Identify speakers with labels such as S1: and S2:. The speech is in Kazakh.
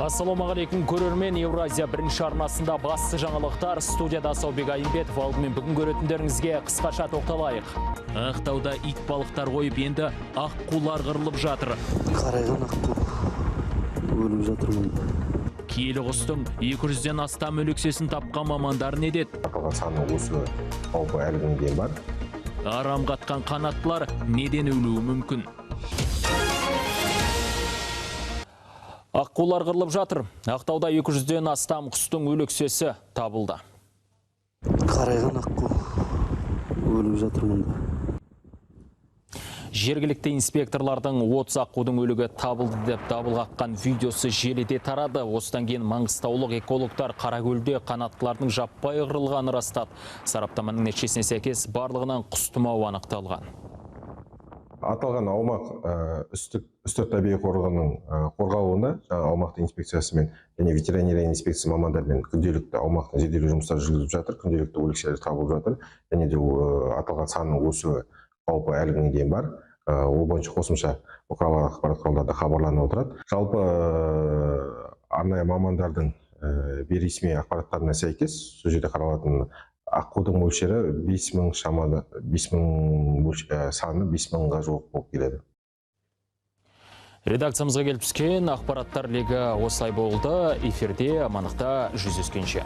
S1: Ассалаумағалейкум, көрермен. Еуразия бірінші арнасында басты жаңалықтар. Студияда Асаубек Айымбетов. Алдымен бүгін көретіндеріңізге қысқаша тоқталайық. Ақтауда ит балықтар қойып, енді аққулар қырылып жатыр.
S2: Қарайған аққу өліп жатыр мұнда.
S1: Киелі құстың 200-ден астам өлексесін тапқан мамандар не деді?
S3: Аталған санның өсуі қаупі әлі күнге дейін бар.
S1: Арам қатқан қанаттылар неден өлуі мүмкін? Аққулар қырылып жатыр. Ақтауда 200-ден астам құстың өлексесі табылды.
S2: Қарайған аққу өліп жатыр мұнда.
S1: Жергілікті инспекторлардың 30 аққудың өлігі табылды деп дабыл қаққан видеосы желіде тарады. Осыдан кейін маңғыстаулық экологтар Қаракөлде қанаттылардың жаппай қырылғанын растады. Сараптаманың нәтижесіне сәйкес барлығынан құс тұмауы анықталған.
S3: Аталған аумақ Үстірт табиғи қорығының қорғалуында жаңа аумақтық инспекциясымен және ветеринария инспекциясы мамандарымен күнделікті аумақтың зерделеу жұмыстары жүргізіліп жатыр, күнделікті өлікселер табылып жатыр және де аталған санның өсуі қаупі әлі күнге дейін бар. Ол бойынша қосымша бұқаралық ақпарат құралдарында хабарланып отырады. Жалпы арнайы мамандардың бейресми ақпараттарына сәйкес сол жерде қаралатын аққудың мөлшері 5000 шамада, 5000 саны 5000-ға жуық болып келеді.
S1: Редакциямызға келіп түскен ақпараттар легі осылай болды. Эфирде амандықта жүздескенше.